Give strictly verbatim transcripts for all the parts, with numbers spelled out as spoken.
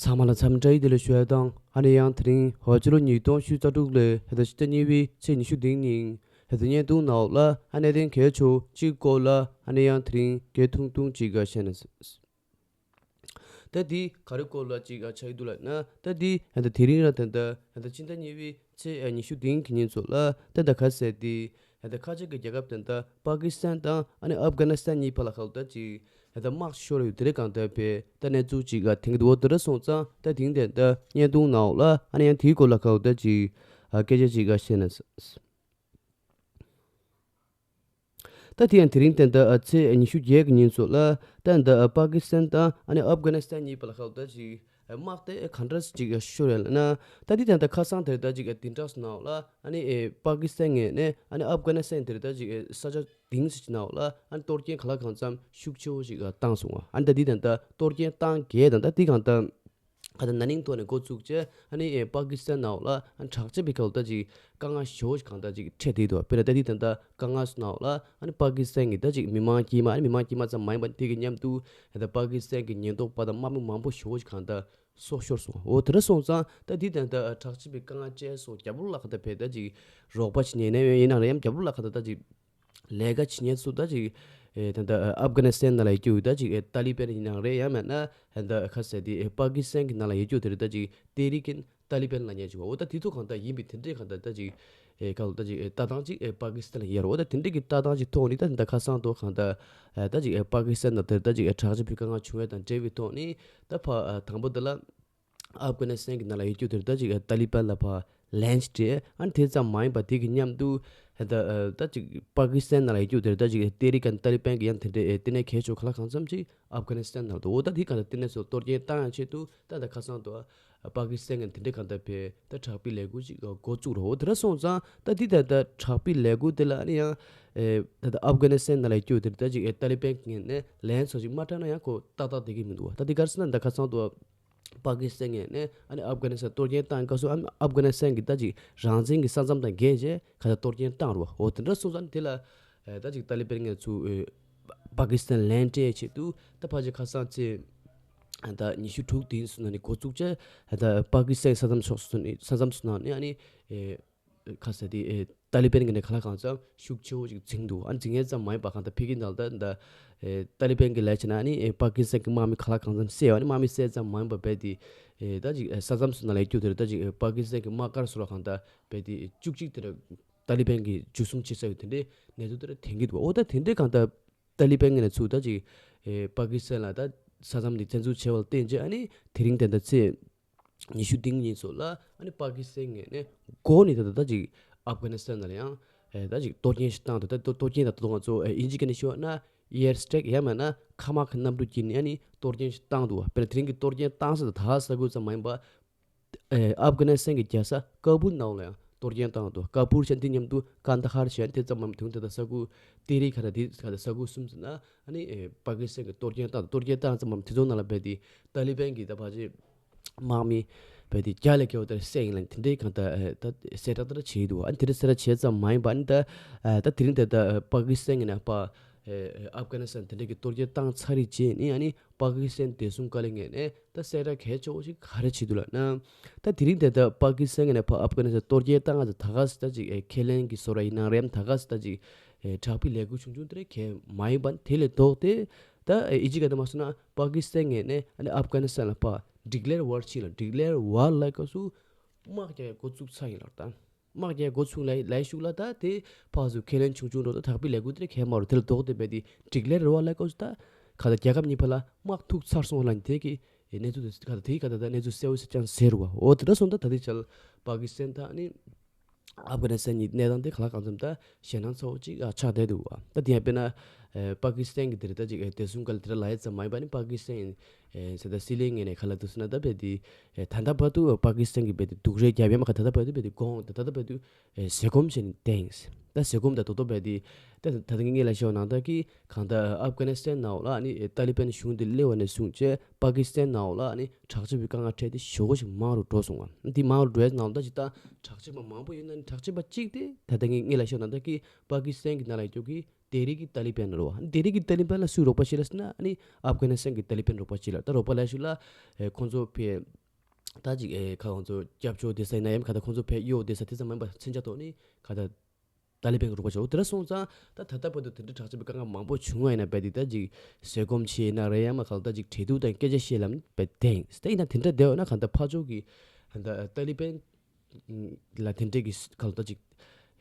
ཚང་མ་ལ་འཚམས་འདྲི་བདེ་ལེགས་ཞུ་ཡ་དང་། ཨ་ནི་ཡང་དེ་རིང་ཧོ་ཅི་ལོ་ཉིས་སྟོང་ཉི་ཤུ་རྩ་དྲུག་ལོའི་ཧེ་ད་ཕྱི་ཟླ་གཉིས་པའི་ཚེས་ཉི་ཤུ་དེ་ཉིན་ཧེ་ད་བརྙན་ཐུང་ནང་ལ་ཨ་ནི་གནད་དོན་གལ་ཆེ་བོ་གཅིག་སྐོར་ལ་ཨ་ནི་ཡང་དེ་རིང་སྐད་ཐུང་ཐུང་ཅིག་ག་བཤད་ན། ད་འདི་ག་རེ་སྐོར་ལ་ཅིག་ག་ཆགས་ཀྱི་འདུག་ལབ་ན། ད་འདི་ཧེ་ད་དེ་རིང་ར་ད་ད་ཧེ་ད་ཕྱི་ཟླ་གཉིས་པའི་ཚེས་ཉི་ཤུ་དེ་ཉིན་གྱི་ཉིན་ཚོ་ལ་ད་ད་ག་ཟེར་དེ། ད་ཁ་ཆེ་གི་རྒྱལ་ཁབ་དེ་འདྲ་པ་ཀི་སི་ཐན་དང་ཨ་ནི་ཨབ་གྷ་ནི་སི་ཐན་གཉིས་བར་ལ་ཁ་ལོ་ད་ཅིག་ད་དམག་ཤོར་ཡོད་དེ་རེད། གང་ལྟར་བས་ད་གནས་ཚུལ་ཅིག་ག་ཐེངས་དུ་འོ་དེ་ར་སོང་ཙང་ད་དེང་དེ་འདྲ་བརྙན་ཐུང་ནང་ལ་ཨ་ནི་ཡང་དེའི་སྐོར་ལ་ཁ་ལོ་ད་ཅིག་སྐད་ཆ་ཅིག་ག་བཤད་ན། ད་དེ་ཡང་དེ་རིང་དེ་འདྲ་ཚེས་ཉི་ཤུ་བརྒྱད་ཀྱི་ཉིན་ཚོ་ལ་ད་འདི་པ་ཀི་སི་ཐན་དང་ཨ་ནི་ཨབ་གྷ་ནི་སི་ཐན་གཉིས་བར་ལ་ཁ་ལོ་ད་ཅིག་དམག་དེ་ག་འདྲ་ཅིག་ཤོར་ཡོད་ལབ་ན། ད་འདི་དེ་འདྲ་ཁ་སང་དེར་ད་ཅིག་དེ་འདྲ་སོང་ནའང་ལ་ཨ་ནི་ཨེ་པ་ཀི་སི་ཐན་ངོས་ནས་ཨ་ནི་ཨབ་གྷ་ནི་སི་ཐན་དེར་ད་ཅིག་ཨེ་ས་ཆ་སྡིངས་སུ་ཅིག་ནའང་ལ་ཨ་ནི་གཏོར་སྐྱོན་ག་ལ་གང་འཚམ་ཤུགས་ཆེ་བོ་ཞིག་བཏང་སོང་བ། ཨ་ནི་ད་འདི་དེ་འདྲ་གཏོར་སྐྱོན་བཏང་གས་དང་ད་འདི་གང་ལྟར་ད་ལྟ་ན་ནིང་ཐོག་ནས་འགོ་བཙུགས་བྱས་ཨ་ནི་ཨེ་པ་ཀི་སི་ཐན་ནའང་ལ་ཨ་ནི་དྲག་ཆེ་བའི་ཁ་ལོ་ད་ཅིག་དཀའ་ངལ་ཞེ་བོ་ཞིག་གང་ལྟར་ཅིག་འཕྲད་བསྡད་འདུག་དཔེར་ན་ད་འདི་དེ་འདྲ་དཀའ་ངལ་སོང་ནའང་ལ་ཨ་ནི་པ་ཀི་སི་ཐན་གྱི་ད་ཅིག་མི་མང་དཀྱུས་མ། ཨ་ནི་མི་མང་དཀྱུས་མ་ཙམ་མ་ཡིན་པ་དེ་གི་མཉམ་དུ་ད་ལྟ་པ་ཀི་སི་ཐན་གྱི་ཉེན་རྟོག་པ་དང་དམག་མི་མང་པོ་ཞེ་བོ་ཞིག་གང་ལྟར་སྲོག་ཤོར་སོང་། འོ་དེ་འདྲ་སོང་ཙང་ད་འདི་དེ་འདྲ་དྲག་ཆེ་བའི་དཀའ་ངལ་འཕྲད་སོང་། རྒྱ་བོད་ལ་གང་ལྟར་བས་ད་ཅིག་རོགས་པ་བྱེད་མཁན་ཡིན་ན་ཡང་ཡིན་ནའང་རེད། ཡང་རྒྱ་བོད་ལ་གང་ལྟར་ད་ཅིག་ལས་ཀ་བྱེད་མཁན་ཚོ་ད་ཅིག་ཨེ་ད་ལྟ་ཨབ་གྷ་ནི་སི་ཐན་ནང་ལ་ཡོད་རྒྱུ་ད་ཅིག་ཨེ་ཏཱ་ལི་པན་ཡིན་ནའང་རེད། ཡང་མིན་ན་ད་ལྟ་ག་ཟེར་དེ་ཨེ་པ་ཀི་སི་ཐན་གྱི་ནང་ལ་ཡོད་རྒྱུ་དེ་རེད། ད་ཅིག་ཏེ་རི་ཀིན་ཏཱ་ལི་པན་ལབ་མཁན་ཅིག་བ། འོ་ད་དེ་ཚོ་གང་ལྟར་ཡིན་པའི་དེ་འདྲའི་གང་ལྟར་ད་ཅིག་ཨེ་ག་ལ་ད་ཅིག་ཨེ་ལྟ་སྟངས་ཅིག་ཨེ་པ་ཀི་སི་ཐན་ལ་ཡོད་རེད། འོ་ད་དེ་འདྲའི་གི་ལྟ་སྟངས་ཅིག་ཐོག་ནས་ད་ད་ཁ་སང་དུ་གང་ལྟར་ཨེ་ད་ཅིག་ཨེ་པ་ཀི་སི་ཐན་ནང་དེར་ད་ཅིག་ཨེ་དྲག་ཆེ་བའི་དཀའ་ངལ་བྱུང་བ་དང་འབྲེལ་བའི་ཐོག་ནས་ད་ཕ་ཨ་དང་པོ་དེ་ལ། ཨབ་གྷ་ནི་སི་ཐན་གྱི་ནང་ལ་ཡོད་རྒྱུ་དེར་ད་ཅིག་ཏཱ་ལི་པན་ལ་ཕར་ལན་སྤྲད། ཨ་ནི་དེ་ཙམ་མ་ཡིན་པ་དེ་གི་མཉམ་དུ་ད་ད་ཅིག་པ་ཀི་སི་ཐན་ནང་ལ་ཡོད་རྒྱུ་དེར་ད་ཅིག་ཏེ་རི་ཀན་ཏཱ་ལི་པན་གྱི་ཡང་དེ་འདྲའི་ལྟེ་གནས་གལ་ཆེ་ག་ལ་གང་འཚམ་ཅིག་ཨབ་གྷ་ནི་སི་ཐན་ནང་ལ་འདུག་འོ་ད་དེ་ག་ད་ལྟེ་གནས་ཚོ་གཏོར་སྐྱོན་བཏང་ཡང་ཆེད་དུ་ད་ད་ཁ་སང་དུ་པ་ཀི་སི་ཐན་གྱི་དེ་འདྲའི་གང་ལྟར་བས་ད་དྲག་པོའི་ལས་འགུལ་ཅིག་འགོ་བཙུགས་རོགས། འོ་དེ་འདྲ་སོང་ཙང་ད་དེ་ད་ད་དྲག་པོའི་ལས་འགུལ་དེ་ལ་ཨ་ནི་ཡང་ད་ད་ཨབ་གྷ་ནི་སི་ཐན་ནང་ལ་ཡོད་རྒྱུ་དེར་ད་ཅིག་ཏཱ་ལི་པན་གྱི་ངོས་ནས་ལན་ཚོ་ཅིག་མ་སྤྲད་ན་ཡང་ཁོ་ཏག་ཏག་བསྡད་ཀྱི་མི་འདུག་བ། ད་དེ་ག་རེ་ཟེར་ན་ད་ཁ་སང་དུ་པ་ཀི་སི་ཐན་ངོས་ནས་ཨ་ནི་ཨབ་གྷ་ནི་སི་ཐན་གཏོར་སྐྱོན་བཏང་སྐབས་སུ་ཨ་ནི་ཨབ་གྷ་ནི་སི་ཐན་གྱི་ད་ཅིག་རང་བཙན་གྱི་ས་མཚམས་དང་འགལ་བྱས་ག་ད་གཏོར་སྐྱོན་བཏང་རོགས། འོ་དེ་འདྲ་སོང་ཙང་དེ་ལ་ཨེ་ད་ཅིག་ཏཱ་ལི་པན་ངོས་ཚུར་ཨེ་པ་ཀི་སི་ཐན་ལན་སྤྲད་ཆེད་དུ་ད་ཕལ་ཆེར་ཁ་སང་ཚེས་ད་ཉི་ཤུ་དྲུག་དེ་ཚོ་ནང་ནས་འགོ་བཙུགས་བྱས་ད་པ་ཀི་སི་ཐན་ས་མཚམས་ཕྱོགས་སུ་ནས་ས་མཚམས་སུ་ནང་ནས་ཨ་ནི་ཨེ་ཁ་ས་དེ་ཨེ་ཏཱ་ལི་པན་གྱི་ནས་ག་ལ་གང་འཚམ་ཤུགས་ཆེ་བོ་ཞིག་འཛིང་འདུག་ཨ་འཛིང་ཡས་ཙམ་མ་ཡིན་པ་གང་ལྟར་ཕ་གི་ནང་ད་ད་ཨེ་ཏཱ་ལི་པན་གྱི་ལས་བྱེད་ན་ཨ་ནི་ཨེ་པ་ཀི་སི་ཐན་གྱི་དམག་མི་ག་ལ་གང་འཚམ་བསད་ཡོད། ཨ་ནི་དམག་མི་བསད་ཙམ་མ་ཡིན་པ་རྦད་དེ་ཨེ་ད་ཅིག་ཨེ་ས་མཚམས་སུ་ནང་ལ་ཡོད་རྒྱུ་དེར་ད་ཅིག་ཨེ་པ་ཀི་སི་ཐན་གྱི་དམག་སྒར་སོགས་ལ་གང་ལྟར་རྦད་དེ་བཅུ་གཅིག་དེར་ཏཱ་ལི་པན་གྱིས་འཇུ་བཟུང་བྱེད་ས་ཡོད། དེ་འདྲའི་གནས་ཚུལ་དེར་ཐོན་གྱི་འདུག་འོ་ད་དེ་འདྲའི་གང་ལྟར་ཏཱ་ལི་པན་གྱི་ནས་ཚུར་ད་ཅིག་ཨེ་པ་ཀི་སི་ཐན་ལ་ད་ས་མཚམས་འདི་བཙན་འཛུལ་བྱས་པ་ལ་བརྟེན་བྱས་ཨ་ནི་དེ་རིང་དེ་འདྲ་ཚེས་ཉི་ཤུ་བདུན་ཉིན་ཚོ་ལ་ཨ་ནི་པ་ཀི་སི་ཐན་ངོས་ནས་འགོ་ནས་ད་ལྟ་ད་ཅིག་ཨབ་གྷ་ནི་སི་ཐན་ནང་ལ་ཡང་ཨེ་ད་ཅིག་གཏོར་སྐྱོན་ཞིག་བཏང་འདུག་ད་གཏོར་གཏོར་སྐྱོན་ད་ད་དུང་ང་ཚོ་ཨེ་དབྱིན་ཇི་སྐད་ནས་ཞུ་བ་ན་ཨེར་སི་ཊེག་ཡང་མིན་ན་མཁའ་དམག་གི་གནམ་གྲུ་བརྒྱུད་ནས་ཨ་ནི་གཏོར་སྐྱོན་ཞིག་བཏང་འདུག་དཔེར་ན་དེ་རིང་གི་གཏོར་སྐྱོན་བཏང་ས་དེ་ད་ས་ཁུལ་ཙམ་མ་ཡིན་པ་ཨེ་ཨབ་གྷ་ནི་སི་ཐན་གྱི་རྒྱལ་ས་ཀ་བུལ་ནང་ལ་ཡང་གཏོར་སྐྱོན་བཏང་འདུག་ཀ་བུལ་བྱས་དེ་མཉམ་དུ་ཀན་ད་ཧར་བྱས་དེ་ཙམ་མམ་དུང་དེ་དང་ས་ཁུལ་ཏེ་རི་ཁ་ར་དེ་ཁ་དང་ས་ཁུལ་གསུམ་ཟེར་ན་ཨ་ནི་ཨེ་པ་ཀི་སི་ཐན་གྱི་གཏོར་སྐྱོན་བཏང་གཏོར་སྐྱོན་བཏང་ཙམ་མམ་དེ་ཚོ་ནང་ལ་རྦད་དེ་ཏཱ་ལི་པན་གྱི་ད་ཕལ་ཆེར་དམག་མི་རྦད་དེ་བརྒྱ་ལས་བརྒལ་བ་དེར་བསད་ཡིན་ལ་དེ་འདྲའི་གང་ལྟར་ཨེ་ད་གསལ་བསྒྲགས་དེ་འདྲ་བྱས་འདུག་ཨ་ནི་དེ་འདྲ་གསལ་བསྒྲགས་བྱས་ཙམ་མ་ཡིན་པ་ཨ་ནི་ད་ཨེ་ད་དེ་རིང་དེ་ད་ཨེ་པ་ཀི་སི་ཐན་གྱི་ནས་པ་ཨེ་ཨབ་གྷ་ནི་སི་ཐན་དེ་འདྲ་གི་གཏོར་སྐྱོན་བཏང་ཚར་རེད་བྱས་ནས་ཨ་ནི་པ་ཀི་སི་ཐན་བདེ་སྲུང་བཀའ་བློན་ངོས་ནས་ད་གསལ་བསྒྲགས་གལ་ཆེ་བོ་ཞིག་ག་རེ་བྱེད་འདུག་ལབ་ན། ད་དེ་རིང་དེ་ད་པ་ཀི་སི་ཐན་ངོས་ནས་ཕར་ཨབ་གྷ་ནི་སི་ཐན་གཏོར་སྐྱོན་བཏང་ང་ཚོ་ད་ག་སེ་ད་ཅིག་ཨེ་ཁས་ལེན་གྱི་བཟོ་འདྲ་ཡིན་ནའང་རེད། ད་ག་སེ་ད་ཅིག་ཨེ་དྲག་པོའི་ལས་འགུལ་ཆུང་ཆུང་དེ་འདྲ་གང་མ་ཡིན་པ་དེ་ལས་ལྡོག་སྟེ་ད་ཨེ་ཨི་ཇི་ག་དེ་མ་སོང་ན་པ་ཀི་སི་ཐན་ངོས་ནས་ཨ་ནི་ཨབ་གྷ་ནི་སི་ཐན་ལ་ཕར་ཌི་ཀི་ལེར་ཝར་ཕྱིན་ལ་ཌི་ཀི་ལེར་ཝར་ལབ་སྐབས་སུ་དམག་རྒྱག་ཡ་འགོ་བཙུགས་ཚར་ཡིན་ལབ་ད། དམག་རྒྱག་འགོ་ཚུགས་ལ་ལའི་ཤུགས་ལ་ད་དེ་ཕར་ཚུར་ཁས་ལེན་ཆུང་ཆུང་འགྲོ་ད་དྲག་པོའི་ལས་འགུལ་དེ་གང་མ་རུ་དེ་ལ་ལྡོག་སྟེ་རྦད་དེ་ཌི་ཀི་ལེར་ཝར་ལབ་སྐབས་སུ་ད་ག་ད་རྒྱལ་ཁབ་གཉིས་བར་ལ་དམག་ཐུག་ཚར་སོང་ལ་དེ་གི་གནས་ཚུལ་དེ་ག་ད་དེ་ག་ད་ད་གནས་ཚུལ་གསལ་བོ་གསལ་རྐྱང་གསལ་རུ་བ། འོ་དེ་འདྲ་སོང་ད་ད་དེ་ཆ་ལ་པ་ཀི་སི་ཐན་ད་ནི་ཨབ་གྷ་ནི་སི་ཐན་གྱི་གནས་སྟངས་དེ་ག་ལ་གང་འཚམ་ད་ཞེད་སྣང་ཚ་བོ་ཅིག་ཨ་ཆགས་བསྡད་འདུག་བ། ད་དེ་ཡང་དཔེར་ན་ཨེ་པ་ཀི་སི་ཐན་གྱི་དེ་རེད་ད་ཅིག་ཨེ་བདེ་སྲུང་བཀའ་བློན་དེ་ར་ལབ་ཡ་ཙམ་མ་ཡིན་པ་ནི་པ་ཀི་སི་ཐན་ཨེ་ཟེར་ད་སྲིད་བློན་ངོས་ནས་ག་ལ་འདུག་ཟེར་ན་ད་རྦད་དེ་ཨེ་ད་ལྟ་བར་དུ་པ་ཀི་སི་ཐན་གྱི་རྦད་དེ་སྡུག་རུས་རྒྱབ་ཡ་མ་ག་ད་ལྟ་བར་དུ་རྦད་དེ་དགོངས་ད་ད་ལྟ་བར་དུ་ཨེ་ཟས་སྐོམ་བྱས་ནས་བསྡད་ཡིན། ད་ཟས་སྐོམ་ད་དོ་དོ་རྦད་དེ་ད་ད་ད་ངས་ལ་ཤོད་ནང་ད་ཀི་གང་ད་ཨབ་གྷ་ནི་སི་ཐན་ནང་ལ་ཨ་ནི་ཨེ་ཏཱ་ལི་པན་གཞུང་དེ་སླེབས་པ་ནས་བཟུང་བྱས་པ་ཀི་སི་ཐན་ནང་ལ་ཨ་ནི་དྲག་སྤྱོད་པའི་དཀའ་ངལ་འཕྲད་དེ་ཞེ་པོ་ཞིག་མང་རུ་འགྲོ་སོང་བ། འདི་མང་རུ་འགྲོ་ཡས་ནང་ད་ཅི་ད་དྲག་སྤྱོད་པ་མང་པོ་ཡོད་ན་ནི་དྲག་སྤྱོད་པ་གཅིག་དེ་ད་ད་ངས་ངས་ལ་ཤོད་ནང་ད་ཀི་པ་ཀི་སི་ཐན་གྱི་ནང་ལ་ཡོད་ཀྱི་ ཏེ་རིག་གི་ཏཱ་ལི་བན་རེད་བ། ཏེ་རིག་གི་ཏཱ་ལི་བན་ལ་སུས་རོགས་པ་བྱེད་ལ་ཟེར་ན་ཨ་ནི་ཨབ་གྷ་ནི་སི་ཐན་གྱི་ཏཱ་ལི་བན་རོགས་པ་བྱེད་ལ། ད་རོགས་པ་ལ་ཞུ་ལ་ཨེ་ཁོང་ཚོ་ཕེ་ད་ཅིག་ཨེ་ཁ་ཁོང་ཚོ་སྐྱབས་བཅོལ་དེ་ས་ཡིན་ན་ཡང་ཁ་ད་ཁོང་ཚོ་ཕེ་གཡོ་དེ་ས་དེ་ས་མིན་པ་མཚོན་ཆ་ཐོག་ནི་ཁ་ད་ཏཱ་ལི་བན་གྱི་རོགས་པ་བྱེད། འོ་དེ་འདྲ་སོང་ཙང་ད་ད་ལྟ་བར་དུ་དེ་འདྲ་དྲག་ཆེ་བའི་དཀའ་ངལ་མང་པོ་བྱུང་བ་ཡིན་ན་རྦད་དེ་ད་ཅིག་ཟས་སྐོམ་ཆེ་ན་རེད་ཡང་མ་ཁ་ད་ཅིག་འཕྲད་ཐུག་དང་སྐད་ཆ་བཤད་ལམ་རྦད་དེ་ཡིན། དེ་ཡིན་ན་དེ་འདྲ་བསྡད་ཡོད་ན་ཁ་ད་ཕར་ཕྱོགས་ཀྱི་ད་ཏཱ་ལི་བན་ལ་དེ་འདྲས་ཀྱི་ཁ་ལོ་ད་ཅིག་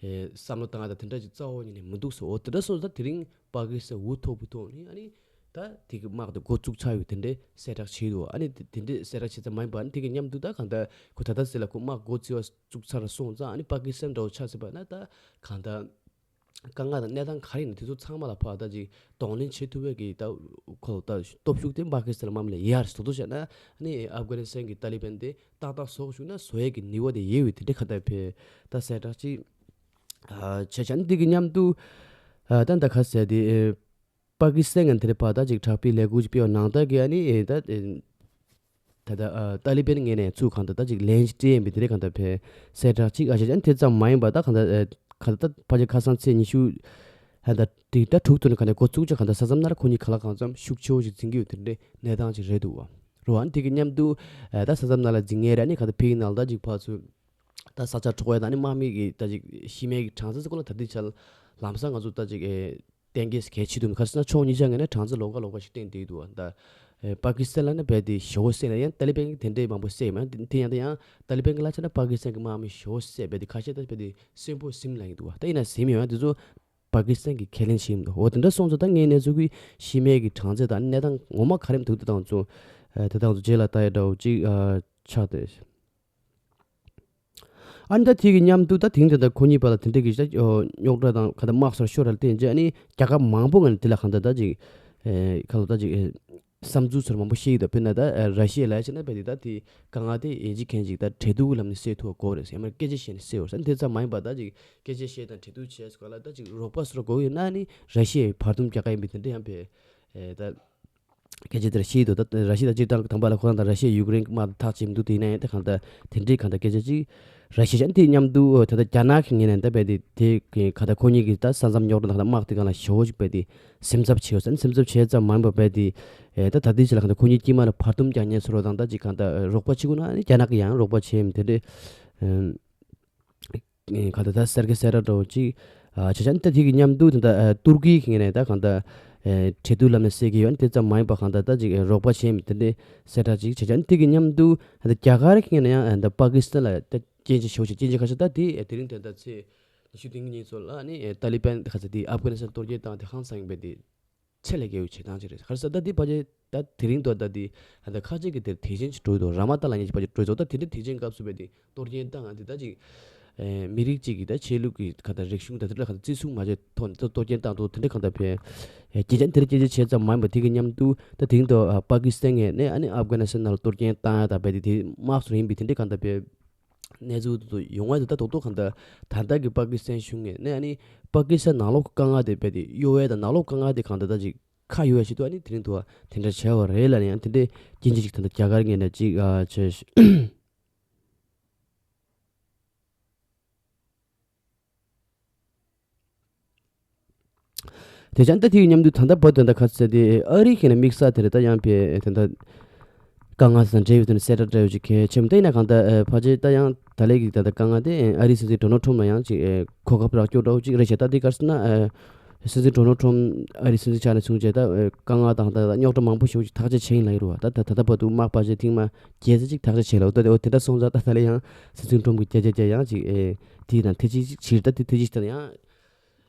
ཨེ་བསམ་བློ་བཏང་ཡ་ད་དེ་འདྲ་ཅིག་རྩ་བ་ཉིད་ནས་མི་འདུག་ཟེར། འོ་དེ་འདྲ་སོང་ཙང་དེ་རིང་པ་ཀི་སི་ཐན་འུ་ཐུག་བུ་ཐུག་ནི་ཨ་ནི་ད་དེ་གི་དམག་དེ་འགོ་བཙུགས་ཚར་ཡོད། དེ་འདྲས་གསལ་བསྒྲགས་བྱས་འདུག་ཨ་ནི་དེ་དེ་འདྲས་གསལ་བསྒྲགས་བྱས་ཙང་མ་ཡིན་པ་ཨ་ནི་དེ་གི་མཉམ་དུ་ད་གང་ལྟར་ཁོ་ད་ལྟ་ཟེར་ལ་ཁོ་དམག་འགོ་བཙུགས་བཙུགས་ཚར་སོང་ཙང་ཨ་ནི་པ་ཀི་སི་ཐན་འདྲ་བོ་ཆགས་ཟེར་བ་ན་ད་གང་ལྟར་དཀའ་ངལ་དང་གནས་སྟངས་ག་རེ་ཡིན་ན་དེ་ཚོ་ཚང་མ་ལ་ཕར་ད་ཅིག་གདོང་ལེན་བྱེད་ཐུབ་པའི་གི་ད་ཁོ་ད་སྟོབས་ཤུགས་དེ་པ་ཀི་སི་ཐན་ལ་མ་མ་ལས་ཡར་སོ་དོ་བྱས་ན་ཨ་ནི་ཨབ་གྷ་ནི་སི་ཐན་གྱི་ཏཱ་ལི་བན་དེ་ཏག་ཏག་བཟོ་བཅུག་ན་བཟོ་ཡས་ཀྱི་ནུས་པ་དེ་ཡོད་པའི་དེ་འདྲ་ཁ་ད་ཕེ་ད་གསལ་བསྒྲགས་ཅིག་ཨ་བྱས་བྱས་ཨ་ནི་དེ་གི་མཉམ་དུ་ཨ་ད་ད་ཁ་ཟེར་དེ་ཨེ་པ་ཀི་སི་ཐན་གྱི་དེ་རེད་པ་ད་ཅིག་དྲག་པོའི་ལས་འགུལ་ཅིག་སྤེལ་བ་ནང་ལྟར་གྱི་ཨ་ནི་ཨེ་ད་ཨེ་ད་ད་ཨ་ཏཱ་ལི་བན་ངོས་ནས་ཚུར་གང་ད་ད་ཅིག་ལན་ཅིག་སྤྲད་ཡིན་པའི་དེ་རེད། གང་ད་ཕེ་གསལ་བསྒྲགས་ཅིག་ཨ་བྱས་བྱས་ཨ་ནི་དེ་ཙམ་མ་ཡིན་པ་ད་གང་ད་ཨེ་གང་ད་ད་ཕལ་ཆེར་ཁ་སང་ཚེས་ཉི་ཤུ་ཨ་ད་དེ་ད་དྲུག་ཏུ་ནས་གང་ད་འགོ་བཙུགས་ཅིག་གང་ད་ས་མཚམས་ནང་ལ་ཁོ་གཉིས་གང་ལ་གང་འཚམ་ཤུགས་ཆེ་བོ་ཞིག་འཛིང་གི་ཡོད་དེ་འདྲའི་གནས་སྟངས་ཅིག་རེད་འདུག་བ། རོ་ཨ་ནི་དེ་གི་མཉམ་དུ་ཨ་ད་ས་མཚམས་ནང་ལ་འཛིང་ངེས་རེད། ཨ་ནི་གང་ད་ཕེ་གི་ནང་ལ་ད་ཅིག་ཕར་ཚུར་ད་ས་ཆ་འཕྲོག་ཡ་དང་ཨ་ནི་དམག་མི་གི་ད་ཅིག་ཤི་རྨས་ཀྱི་གྲངས་ཚད་ཚོ་ཁོ་ན་ད་ལྟའི་ཆར་ལམ་སང་ང་ཚོ་ད་ཅིག་ཨེ་གཏན་འཁེལ་གལ་ཆེ་འདུག་ག་ཟེར་ན་ཕྱོགས་གཉིས་ཆ་ངོས་ནས་གྲངས་ཚད་ལོགས་ཀ་ལོགས་ཀ་ཞིག་བསྟན་བསྡད་འདུག་བ། ད་ཨེ་པ་ཀི་སི་ཐན་ལ་ནི་རྦད་དེ་ཞེ་པོ་བསད་ལ་ཡང་ཏཱ་ལི་བན་གྱི་དེ་འདྲའི་མང་པོ་བསད་མ་དེ་ཡང་ད་ཡང་ཏཱ་ལི་བན་གྱི་ལ་ཆ་ན་པ་ཀི་སི་ཐན་གྱི་དམག་མི་ཞེ་པོ་བསད་རྦད་དེ་ཁ་ཤས་ད་རྦད་དེ་གསོན་པོ་ཟིན་ལ་ཡིན་འདུག་བ། ད་ཡིན་ན་ཟིན་ཡོང་ཡང་དེ་ཚོ་པ་ཀི་སི་ཐན་གྱིས་ཁས་ལེན་བྱེད་མི་འདུག་འོ་དེ་འདྲ་སོང་ཙང་ད་ངའི་གནས་ཚུལ་གྱི་ཤི་རྨས་ཀྱི་གྲངས་ཚད་དང་གནས་སྟངས་ངོ་མ་ག་རེ་འདུག་དེ་དང་ཚོ་ཨ་དེ་དང་ཚོ་རྗེས་ལ་ལྟ་ཡ་འདྲ་བོ་ཅིག་ཨ་ཆགས་ཏེ། ཨ་ནི་ད་དེ་གི་མཉམ་དུ་ད་དེང་དེ་ད་ཁོ་གཉིས་བར་ལ་དེ་འདྲ་གི་ད་རྙོག་དྲ་དང་ག་ད་དམག་སོར་ཤོར་ར་ལ་བརྟེན་རྗེས་ཨ་ནི་རྒྱལ་ཁབ་མང་པོ་ངང་དེ་ལ་གང་ད་ད་ཅིག་ཨེ་ག་ལ་ད་ཅིག་ཨེ་བསམ་ཚུལ་ཚོར་མང་པོ་བཤད་ཡོད། ད་དཔེར་ན་ད་ཨེ་ར་ཤི་ཡ་ལ་ཡ་བྱས་ན་དཔེ་དེ་ད་དེ་དཀའ་ངལ་དེ་ཡིན་གཅིག་མིན་གཅིག་ད་འཕྲད་ཐུག་ལམ་ནས་སེལ་ཐུབ་པ་དགོས་རེད་ཟེར། ཡང་མིན་སྐད་ཆ་བཤད་ནས་སེལ་བ་ཟེར་དེ་ཙམ་མ་ཡིན་པ་ད་ཅིག་སྐད་ཆ་བཤད་དང་འཕྲད་ཐུག་བྱས་སོ་ག་ལ་ད་ཅིག་རོགས་པ་སོར་དགོས་ཡོད་ན་ནི་ར་ཤི་ཡའི་བར་འདུམ་རྒྱག་ག་ཡིན་པའི་དེ་འདྲ་ཡང་བས་ཨེ་ད། སྐད་ཆ་དེར་ཤེས་འདུག་ད་ར་ཤི་ཡ་ད་སྤྱིར་བཏང་དང་པོ་ལ་ཁོ་རང་དང་ར་ཤི་ཡ་ཡུཀ་རེན་གྱི་དམག་དང་ཐག་བཅད་མི་འདུག་དེ་ཡིན་ན་ཡང་ད་གང་ལྟར་དེ་འདྲའི་གང་ལྟར་སྐད་ཆ་ཅིག་ར་ཤི་ཡ་ཅན་དེ་མཉམ་དུ་ད་ལྟ་རྒྱ་ནག་གི་ངོས་ནས་ད་རྦད་དེ་དེ་གང་ལྟར་ཁོ་གཉིས་ཀྱི་ད་ས་མཚམས་རྙོག་དྲ་དང་ད་དམག་དེ་གང་ལ་ཞེ་པོ་ཅིག་རྦད་དེ་སེམས་འཚབ་བྱེད་ཡོད་ཟེར་ནས་སེམས་འཚབ་བྱས་ཙམ་མ་ཡིན་པར་རྦད་དེ་ད་ད་ལྟའི་ཆ་ལ་གང་ལྟར་ཁོ་གཉིས་དཀྱིལ་མ་ལ་བར་འདུམ་རྒྱག་མཁན་ཚོ་རོགས་དང་ད་ཅིག་གང་ལྟར་རོགས་པ་བྱེད་དགོས་ན་ཨ་ནི་རྒྱ་ནག་གིས་ཡང་རོགས་པ་བྱེད་མི་དེ་འདྲའི། གང་ལྟར་ད་གསར་གྱི་གསལ་བསྒྲགས་འདྲ་བོ་ཅིག་ཨ་བྱས་ཙང་ད་དེ་གི་མཉམ་དུ་ད་ལྟ་ཨ་ཏུར་ཀི་གི་ངོས་ནས་ད་གང་ལྟར་ཨེ་འཕྲད་ཐུག་ལམ་ནས་སེལ་གྱི་ཡོད། དེ་ཙམ་མ་ཡིན་པ་གང་ལྟར་ད་ཅིག་ཨེ་རོགས་པ་བྱེད་མི་དེ་འདྲའི་གསལ་བསྒྲགས་ཅིག་བྱས་ཙང་དེ་གི་མཉམ་དུ་ད་ལྟ་རྒྱ་གར་གི་ངོས་ནས་ཡང་ཨ་ད་པ་ཀི་སི་ཐན་ལ་ད་སྐྱོན་ཆ་ཞེ་པོ་ཞིག་སྐྱོན་ཆ་ཁ་ཤས་ད་དེ་ཨེ་དེ་རིང་ད་ལྟ་ཚེས་ཉི་ཤུ་རྩ་གཉིས་ཉིན་ཚོ་ལ་ཨ་ནི་ཨེ་ཏཱ་ལི་བན་ཁ་ཚ་དེ་ཨབ་གྷ་ནི་སི་ཐན་གཏོར་སྐྱོན་བཏང་དེ་ཧང་སངས་པའི་དེ། ཆེད་ལས་རྒྱལ་ཡོད་བྱེད་སྟངས་ཅིག་རེད། ག་རེ་ཟེར་ད་འདི་ཕལ་ཆེར་ད་དེ་རིང་དུ་ད་འདི་ད་ཁ་ཆེ་གི་དེར་དེ་བཞིན་ཅིག་འགྲོ་ཡི་འདུག་ར་མ་ཏཱ་ལ་ཉེ་ཞིག་ཕལ་ཆེར་འགྲོ་ཡི་འདུག་ད་དེ་འདྲའི་དེ་བཞིན་སྐབས་སུ་བས་དེ་གཏོར་སྐྱོན་བཏང་ང་དེ་ད་ཅིག་ཨེ་མི་རིགས་གཅིག་གི་ད་ཆོས་ལུགས་ཀྱི་ག་ད་རིག་གཞུང་ད་དེ་འདྲ་ག་ད་བརྩི་སྲུང་མ་བྱས་ཐོག་ནས་ད་གཏོར་སྐྱོན་བཏང་འདུག་དེ་འདྲ་ག་ད་བས་ཨེ་སྐྱེ་ཆ་དེ་འདྲ་སྐྱེ་ཆ་བྱས་ཙམ་མ་ཡིན་པ་དེ་གི་མཉམ་དུ་ད་དེ་རིང་དུ་ཨ་པ་ཀི་སི་ཐན་ངོས་ནས་ཨ་ནི་ཨབ་གྷ་ནི་སི་ཐན་ནང་ལ་གཏོར་སྐྱོན་བཏང་ཡ་ད་བས་དེ་དེ་དམག་སུ་རིམ་པས་དེ་འདྲ་ག་ད་བས། གནས་ཚུལ་དུ་ཡོང་བ་དེ་ད་རྡོག་རྡོག་གང་ལྟར་ད་ལྟ་གི་པ་ཀི་སི་ཐན་གཞུང་ངོས་ནས་ཨ་ནི་པ་ཀི་སི་ཐན་ནང་ལོགས་ཀྱི་དཀའ་ངལ་དེ་རྦད་དེ་གཡོ་བའི་དང་ནང་ལོགས་དཀའ་ངལ་དེ་གང་ལྟར་ད་ཅིག་ཁ་གཡོ་བའི་ཆེད་དུ་ཨ་ནི་དེ་རིང་དུ་དེ་འདྲ་བྱས་པ་རེད་ལབ་ནས་ཡང་དེ་འདྲའི་སྐྱིན་ཆ་ཅིག་ད་ལྟ་རྒྱ་གར་ངོས་ནས་ཅིག་ཨ་བྱས། དེ་ཙང་ད་དེའི་མཉམ་དུ་ད་ལྟ་བར་དུ་ད་ལྟ་ཁ་ཟེར་དེ་ཨ་རི་ཁེ་ན་དམིགས་བསལ་དེ་རེད། ད་ཡང་པའི་དེ་འདྲ་དཀའ་ངལ་དང་འབྲེལ་བའི་དོན་གསལ་བསྒྲགས་འདྲ་བོ་ཅིག་གལ་ཆེ་མོ་དེ་ཡིན་ན་གང་ལྟར་ཕལ་ཆེར་ད་ཡང་ད་ལན་གྱི་ད་ལྟ་དཀའ་ངལ་དེ་ཨ་རིའི་སྲིད་འཛིན་ཌོ་ནལ་ཊམ་ལ་ཡང་ཅིག་གོ་སྐབས་རག་སྐྱོ་འདྲ་བོ་ཅིག་རེད་ཤག་ད་དེ་ག་རེ་ཟེར་ན་སྲིད་འཛིན་ཌོ་ནལ་ཊམ་ཨ་རིའི་སྲིད་འཛིན་ཆགས་ནས་བཟུང་བྱས་ད་དཀའ་ངལ་དང་ད་རྙོག་དྲ་མང་པོ་ཞིག་ཅིག་ཐག་གཅོད་བྱས་ཡིན་ལབ་ཡོད་རེད་བ། ད་ད་ད་ལྟ་བར་དུ་དམག་ཕལ་ཆེར་ཐེངས་མ་བརྒྱད་ཙམ་ཅིག་ཐག་གཅོད་བྱས་ལབ་ད་དེ་འོ་དེ་འདྲ་སོང་ཙང་ད་ད་ལན་ཡང་སྲིད་འཛིན་ཊམ་གྱི་བརྒྱ་ཆ་བརྒྱ་ཡང་ཅིག་ཨེ་དེའི་ནང་ཐེ་ཇུས་ཅིག་བྱས་ད་དེ་ཐེ་ཇུས་དེ་ཡང་།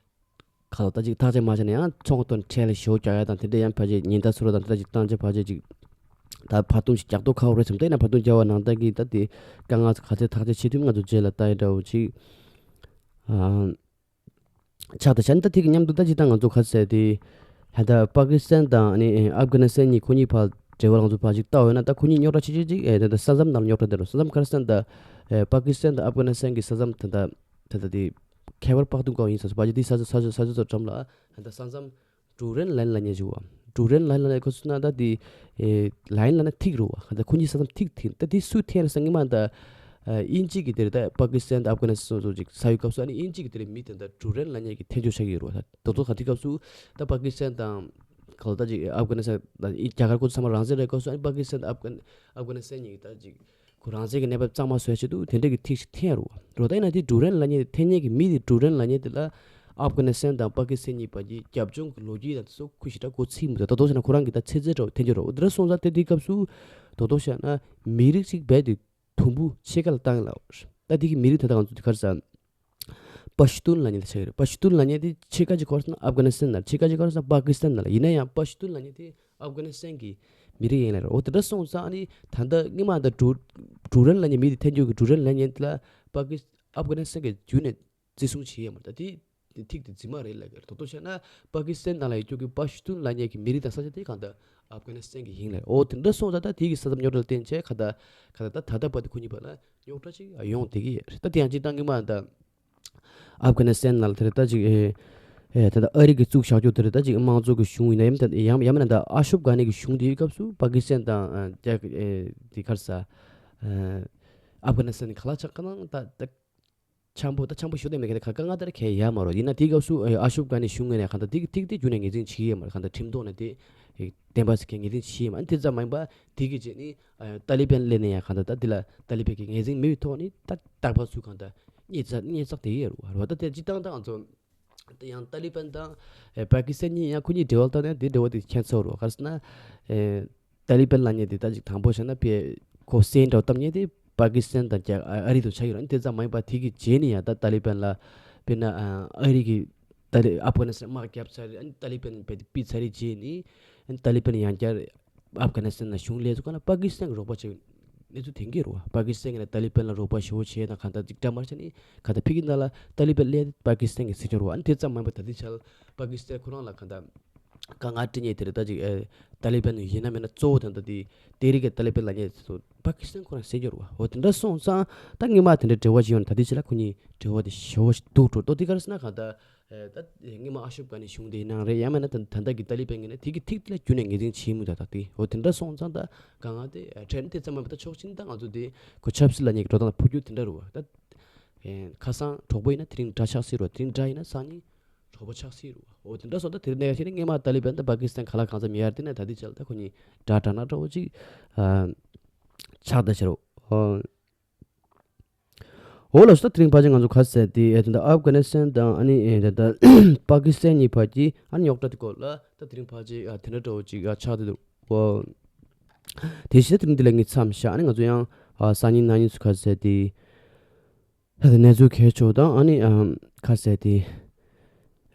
ཁ་ལོ་ད་ཅིག་ཐག་གཅོད་མ་བྱས་ན་ཡང་ཚོང་དོན་ཁྲལ་ཞོ་རྒྱག་ཡ་དང་དེ་འདྲ་ཡང་ཕལ་ཆེར་ཉེན་བརྡ་ཚུར་དང་དེ་འདྲ་ཅིག་བཏང་རྗེས་ཕལ་ཆེར་ཅིག་ད་བར་སྟོང་ཞིག་རྒྱག་མདོག་ཁ་པོ་རེད་བསམ། དེ་ན་བར་སྟོང་རྒྱག་པ་ནང་ལྟར་གྱི་ད་དེ་དཀའ་ངལ་ག་ཚད་ཐག་གཅོད་བྱེད་ཐུབ་ང་ཚོ་རྗེས་ལ་ལྟ་ཡ་འདྲ་བོ་ཅིག་ཨ་ཆགས། ད་བྱས་ན་ད་དེ་གི་མཉམ་དུ་ད་ཅིག་ད་ང་ཚོ་ག་ཟེར་དེ་ད་ལྟ་པ་ཀི་སི་ཐན་དང་ཨ་ནི་ཨབ་གྷ་ནི་སི་ཐན་གཉིས་ཁོ་གཉིས་བར་འབྲེལ་བ་ང་ཚོ་ཕར་ཅིག་ལྟ་འོས་ན་ད་ཁོ་གཉིས་རྙོག་དྲ་ཆེ་ཆེ་ཅིག་ཨེ་ད་ལྟ་ས་མཚམས་ནང་ལ་རྙོག་དྲ་དེ་རུ་ས་མཚམས་ག་རེ་ཟེར་ན་ད་ཨེ་པ་ཀི་སི་ཐན་དང་ཨབ་གྷ་ནི་སི་ཐན་གྱི་ས་མཚམས་ད་ལྟ་ད་ལྟ་དེ་ཁེ་བར་པག་ཏུང་ཀའོ་ཡིན་ས་སུ་པ་ཅི་དེ་ས་ཆ་ས་ཆ་ས་ཆ་ཚོ་འགྲམ་ལ་ད་ལྟ་ས་མཚམས་ཌུ་རན་ལའིན་ལ་ཉེ་ཞུ་བ། ཌུ་རན་ལའིན་ལ་ཁོ་སུ་ན་ད་དེ་ཨེ་ལའིན་ལ་ན་ཐིག་རུ་བ་ད་ཁོ་གཉིས་ས་མཚམས་ཐིག་ཐིག་ད་དེ་སུ་ཐེན་ས་ངི་མ་ད། ཨ་དབྱིན་ཇི་གི་དེར་ད་པ་ཀི་སི་ཐན་དང་ཨབ་གྷ་ནི་སི་ཐན་སོགས་ཅིག་ས་ཡོད་སྐབས་སུ། ཨ་ནི་དབྱིན་ཇི་གི་དེར་མི་དེ་འདྲ་ཌུ་རན་ལབ་མཁན་གྱི་འཐེན་འཁྱེར་ཆགས་ཀྱི་ཡོད་རེད་བ། ད་དོ་ཚོ་ག་དུས་སྐབས་སུ་ད་པ་ཀི་སི་ཐན་དང་ག་ལ་ད་ཅིག་ཨབ་གྷ་ནི་སི་ཐན་དང་རྒྱ་གར་ཁོ་ཚོ་ཚང་མ་རང་བཙན་རེད་སྐབས་སུ། ཨ་ནི་པ་ཀི་སི་ཐན་དང་ཨབ་གྷ་ཨབ་གྷ་ནི་སི་ཐན་གཉིས་ཀྱི་ད་ཅིག་ཁོ་རང་བཙན་གྱི་གནས་བབ་གཙང་མ་བཟོ་ཡ་ཆེད་དུ་དེ་འདྲ་གི་ཐིག་ཞིག་འཐེན་ཡ་རེད་བ། རེད་བ། ད་ཡིན་ན་དེ་ཌུ་རན་ལབ་མཁན་དེ་འཐེན་མཁན་གྱི་མི་དེ་ཌུ་རན་ལབ་མཁན་དེ་ལ་ཨབ་གྷ་ནི་སི་ཐན་དང་པ་ཀི་སི་ཐན་གཉིས་བར་གྱི་རྒྱབ་ལྗོངས་ཀྱི་ལོ་རྒྱུས་དང་དེ་ཚོ་ཁོ་ཞེ་དྲག་མགོ་ཚོད་མི་འདུག། ད་དོ་ཚོ་ན་ཁོ་རང་གི་ད་ཚེ་ཚད་འདྲ་བོ་འཐེན་རྒྱུ་རེད་བ། འོ་དེ་འདྲ་སོང་ཙང་དེ་དུས་སྐབས་སུ་དོ་དོ་བྱས་ན་མི་རིགས་གཅིག་རྦད་དེ་དུམ་བུ་ཕྱེད་ཀ་ལ་བཏང་ཡིན་ལབ། ད་དེ་གི་མི་རིགས་དེ་དག་ང་ཚོ་དེ་ག་རེ་ཟེར། པ་ཤི་ཏུན་ལབ་མཁན་དེ་ཆགས་ཀྱི་རེད། པ་ཤི་ཏུན་ལབ་མཁན་དེ་ཕྱེད་ཀ་ཅིག་ག་རེ་ཟེར་ན་ཨབ་གྷ་ནི་སི་ཐན་ནང་ལ། ཕྱེད་ཀ་ཅིག་ག་རེ་ཟེར་ན་པ་ཀི་སི་ཐན་ནང་ལ། ཡིན་ན་ཡང་པ་ཤི་ཏུན་ལབ་མཁན་དེ་ཨབ་གྷ་ནི་སི་ཐན་གྱི་མི་རིགས་ཡིན་ལབ་རེད། འོ་དེ་འདྲ་སོང་ཙང་ཨ་ནི་ད་ལྟ་སྔོན་མ་ད་ཌུ་ཌུ་རན་ལབ་མཁན་མི་དེ་འཐེན་རྒྱུ་གི་ཌུ་རན་ལབ་མཁན་དེ་ལ་པ་ཀི་ཨབ་གྷ་ནི་སི་ཐན་གྱིས་རྒྱུན་ནས་བརྩི་སྲུང་བྱེད་ཡོད་མ་རེད། ད་དེ་ཐིག་དེ་རྫུན་མ་རེད་ལབ་ཀྱི་རེད། དོ་དོ་བྱས་ན་པ་ཀི་སི་ཐན་ནང་ལ་ཡོད་རྒྱུ་གི་པ་ཤི་ཏུན་ལབ་མཁན་གྱི་མི་རིགས་དང་ས་ཆ་དེ་གང་ལྟར་ཨབ་གྷ་ནི་སི་ཐན་གྱི་ཡིན་ལབ། འོ་དེ་འདྲ་སོང་ཙང་ད་དེ་གི་ས་མཚམས་རྙོག་དྲ་ལ་བརྟེན་བྱས་གང་ལྟར་གང་ལྟར་ད་ད་ལྟ་བར་དུ་ཁོ་གཉིས་བར་ལ་རྙོག་དྲ་ཅིག་ཡོང་བསྡད་ཀྱི་ཡོད་རེད། ད་དེ་ཡང་སྤྱིར་བཏང་སྔོན་མ་ད་ཨབ་གྷ་ནི་སི་ཐན་ནང་ལ་དེ་རེད། ད་ཅིག་ཨེ་ཨེ་ད་ལྟ་ཨ་རི་གིས་བཙུགས་བཞག་རྒྱུ་དེ་རེད། ད་ཅིག་དམངས་གཙོ་གི་གཞུང་ཡིན་ན་ཡང་ད་ཡང་ཡང་མིན་ན་ད་ཨ་ཤུབ་གྷ་ནི་གི་གཞུང་དེའི་སྐབས་སུ་པ་ཀི་སི་ཐན་དང་ཨ་རྒྱ་ཨེ་དེ་ག་རེ་ཟེར། ཨ་ཨབ་གྷ་ནི་སི་ཐན་ག་ལ་ཆགས་ག་ནང་ད་ད་འཆམ་པོ་ད་འཆམ་པོ་ཞུ་བསྡད་མེད་མཁན་དེ་ག་ག་ང་ལྟར་གལ་ཡོད་མ་རེད། ཡིན་ན་དེའི་སྐབས་སུ་ཨ་ཨ་ཤུབ་གྷ་ནི་གཞུང་ངོས་ནས་གང་ལྟར་དེ་གི་ཐིག་དེ་རྒྱུན་ནས་ངོས་འཛིན་བྱེད་ཀྱི་ཡོད་མ་རེད། གང་ལྟར་ཁྲིམས་ཐོག་ནས་དེ་བདེན་པ་ཟེར་མཁན་ངོས་འཛིན་བྱེད་ཀྱི་ཡོད་མ་རེད། དེ་ཙམ་མ་ཡིན་པ་དེ་གི་རྗེས་ནི་ཨ་ཏཱ་ལི་བན་སླེབས་ནས་ཡང་གང་ལྟར་ད་དེ་ལ་ཏཱ་ལི་བན་གྱིས་ངོས་འཛིན་མེད་པའི་ཐོག་ནས་ད་རྟག་པར་ཚུར་གང་ལྟར་བསྙད་བཙག་བསྙད་བཙག་དེ་ཡོད་རེད་བ། རེད་བ། ད་དེ་སྤྱིར་བཏང་ད་ང་ཚོ་ད་ཡང་ཏཱ་ལི་བན་དང་ཨེ་པ་ཀི་སི་ཐན་གཉིས་ཡང་ཁོ་གཉིས་འབྲེལ་བ་བཏང་ན་དེ་འབྲེལ་བ་དེ་ཁྱད་མཚར་རེད་བ། ག་རེ་ཟེར་ན་ཨེ་ཏཱ་ལི་བན་ལབ་མཁན་དེ་ད་ཅིག་དང་པོ་བྱས་ན་དཔེ་ཁོ་སེམས་འདྲ་བཏང་མཁན་དེ་པ་ཀི་སི་ཐན་དང་རྒྱ་ཨ་ཨ་རི་དང་ཆགས་ཡོད་རེད། དེ་ཙམ་མ་ཡིན་པ་དེ་གི་རྗེས་ནས་ཡང་ད་ཏཱ་ལི་བན་ལ་དཔེར་ན་ཨ་ཨ་རི་གི་ཏཱ་ལི་ཨབ་གྷ་ནི་སི་ཐན་དམག་བརྒྱབ་ཚར་རེད། ཨ་ནི་ཏཱ་ལི་བན་རྦད་དེ་ཕུད་ཚར་རེད། རྗེས་ནས་ཨ་ནི་ཏཱ་ལི་བན་ཡང་བསྐྱར་ཨབ་གྷ་ནི་སི་ཐན་ནང་གཞུང་ལས་ཚུགས་ག་ན་པ་ཀི་སི་ཐན་གྱིས་རོགས་པ་བྱས་ཡོད་གནས་ཚུལ་ཐོན་གྱི་རེད་བ། པ་ཀི་སི་ཐན་གྱིས་ནས་ཏཱ་ལི་བན་ལ་རོགས་པ་ཞེ་པོ་བྱས་དང་གང་ལྟར་ཅིག་འདྲ་མར་བྱས་ནས་གང་ལྟར་ཕུད་ཀྱི་ནང་ལ་ཏཱ་ལི་བན་སླེབས་པ་ཀི་སི་ཐན་གྱིས་བཟོས་ཀྱི་རེད་བ། ཨ་ནི་དེ་ཙམ་མ་ཡིན་པ་ད་ལྟའི་ཆར་པ་ཀི་སི་ཐན་ཁོ་རང་ལ་གང་ལྟར་དཀའ་ངལ་འཕྲད་མཁན་དེ་རེད། ད་ཅིག་ཨེ་ཏཱ་ལི་བན་ཡིན་ན་མིན་ན་གཙོ་བོ་དེ་འདྲ་དེ་ཏེ་རི་ཀེ་ཏཱ་ལི་བན་ལབ་མཁན་དེ་ཚོ་པ་ཀི་སི་ཐན་ཁོ་རང་བཟོས་ཀྱི་རེད་བ། འོ་དེ་འདྲ་སོང་ཙང་ད་སྔོན་མ་དེ་འདྲའི་འབྲེལ་བ་ཞིག་ཡོད་ན་ད་ལྟའི་ཆར་ལ་ཁོ་གཉིས་འབྲེལ་བ་དེ་ཞེ་པོ་ཞིག་སྡུག་འགྲོ། ཏོ་དེ་ག་རེ་ཟེར་ན་གང་ལྟར་ཨེ་ད་སྔོན་མ་ཨ་ཤུབ་གྷ་ནི་གཞུང་དེ་ཡིན་ནའང་རེད། ཡང་མིན་ན་ད་ད་ལྟ་གི་ཏཱ་ལི་བན་གྱིས་ནི་དེ་གི་ཐིག་དེ་ལ་རྒྱུན་ནས་ངོས་འཛིན་བྱེད་མུས་ད་ད་དེ། འོ་དེ་འདྲ་སོང་ཙང་ད་གང་ང་དེ་ཨེ་ཕྲན་དེ་ཙམ་མ་ཡིན་པ་ད་ཕྱོགས་གཅིག་ནས་ད་ང་ཚོ་དེ་ཁོ་ཆབ་སྲིད་ལབ་མཁན་གྱི་འགྲོ་སྟངས་ལ་འཕོ་འགྱུར་དེ་འདྲ་རེད་བ། ད་ཨེ་ཁ་སང་གྲོགས་པོ་ཡིན་ན་དེ་རིང་དགྲ་ཆགས་སྲིད་རེད་བ། དེ་རིང་དགྲ་ཡིན་ན་སང་ཉིན་གྲོགས་པོ་ཆགས་སྲིད་རེད་བ། འོ་དེ་འདྲ་སོང་ད་དེ་རིང་གནས་ཀ་ཞིག་ནས་སྔོན་མ་ཏཱ་ལི་བན་དང་པ་ཀི་སི་ཐན་ག་ལ་གང་འཚམ་ཡོད་རེད། དེ་ནས་ད་ལྟའི་ཆར་ལ་ད་ཁོ་གཉིས་དགྲ་དགྲ་ནག་འདྲ་བོ་ཅིག་ཨ་ཆགས་བསྡད་ཤག་རོ། འོ་ལགས་སོ། ད་དེ་རིང་ཕལ་ཆེར་ང་ཚོ་ག་རེ་ཟེར་དེ་ཨེ་ད་ལྟ་ཨབ་གྷ་ནི་སི་ཐན་དང་ཨ་ནི་ཨེ་ད་ལྟ་པ་ཀི་སི་ཐན་གཉིས་བར་གྱི་ཨ་ནི་རྙོག་དྲ་དེ་སྐོར་ལ་ད་དེ་རིང་ཕལ་ཆེར་ཨ་དེ་འདྲ་འདྲ་བོ་ཅིག་ཨ་ཆགས་བསྡད་འདུག། འོ་དེ་བཞིན་དེ་རིང་འདི་ལ་ངས་མཚམས་བཞག། ཨ་ནི་ང་ཚོ་ཡང་ཨ་སང་ཉིན་གནངས་ཉིན་ཚོ་ག་རེ་ཟེར་དེ། ད་ལྟ་གནས་ཚུལ་གལ་ཆེ་བ་དང་ཨ་ནི་ཨམ་ག་རེ་ཟེར་དེ།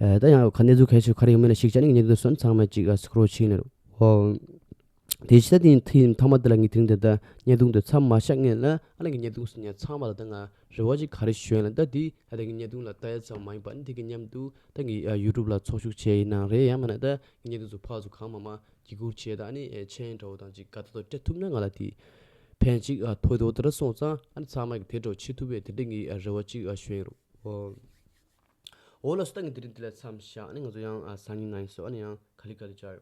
ཨ་ད་ཡང་ག་གནས་ཚུལ་གལ་ཆེ་བ་ག་རེ་ཡོད་མེད་ལ་གཞིགས་བྱས་ནས་ངས་བརྙན་ཐུང་དེ་ཚོ་ཚང་མ་གཅིག་ཨ་སི་ཀྲོལ་བྱས་ནས་རོ། ཨོ། དེ་བཞིན་ད་དེ་ཐེངས་མཐའ་མ་དེ་ལ་ངས་དེ་རིང་དེ་ལྟ་བརྙན་ཐུང་དེ་མཚམས་མ་བཞག་སྔོན་ལ་ཨ་ནི་ངས་བརྙན་ཐུང་ཚོ་ཉར་ཚང་མ་ལ་ད་ང་རེ་བ་ཅིག་ག་རེ་ཞུ་ཡིན་ལ། ད་དེ་ཨ་ད་ངས་བརྙན་ཐུང་ལ་ལྟ་ཡ་ཙམ་མ་ཡིན་པ་ཨ་ནི་དེ་གི་མཉམ་དུ་ད་ངས་ཨ་ཡུ་ཊུབ་ལ་ཚོགས་ཞུགས་བྱས་ཡིན་ནའང་རེད། ཡང་མིན་ན་ད་ངས་བརྙན་ཐུང་ཚོ་ཕར་ཚུར་གང་མང་མང་བརྒྱུད་བསྐུར་བྱས་དང་ཨ་ནི་ཨེ་མཆན་འདྲ་བོ་དང་ཅིག་དགའ་ཏོག་ཏོ་སྤྲད་ཐུབ་ན་ང་ལ་དེ་ཕན་ཅིག་ཨ་ཐོགས་འདུག། དེ་འདྲ་སོང་ཙང་ཨ་ནི་ཚང་མ་གི་དེ་འདྲ་བྱེད་ཐུབ་པའི་དེ་འདྲ་ངའི་ཨ་རེ་བ་ཅིག་ཨ་ཞུ་ཡིན་རོ། འོ་ལགས་སོ། ད་ངས་དེ་རིང་འདི་ལ་མཚམས་བཞག། ཨ་ནི་ང་ཚོ་ཡང་ཨ་སང་ཉིན་གནངས་ཉིན་སོ་ཨ་ནི་ཡང་ག་ལེ་ག་ལེ་བྱ་ཡོང་།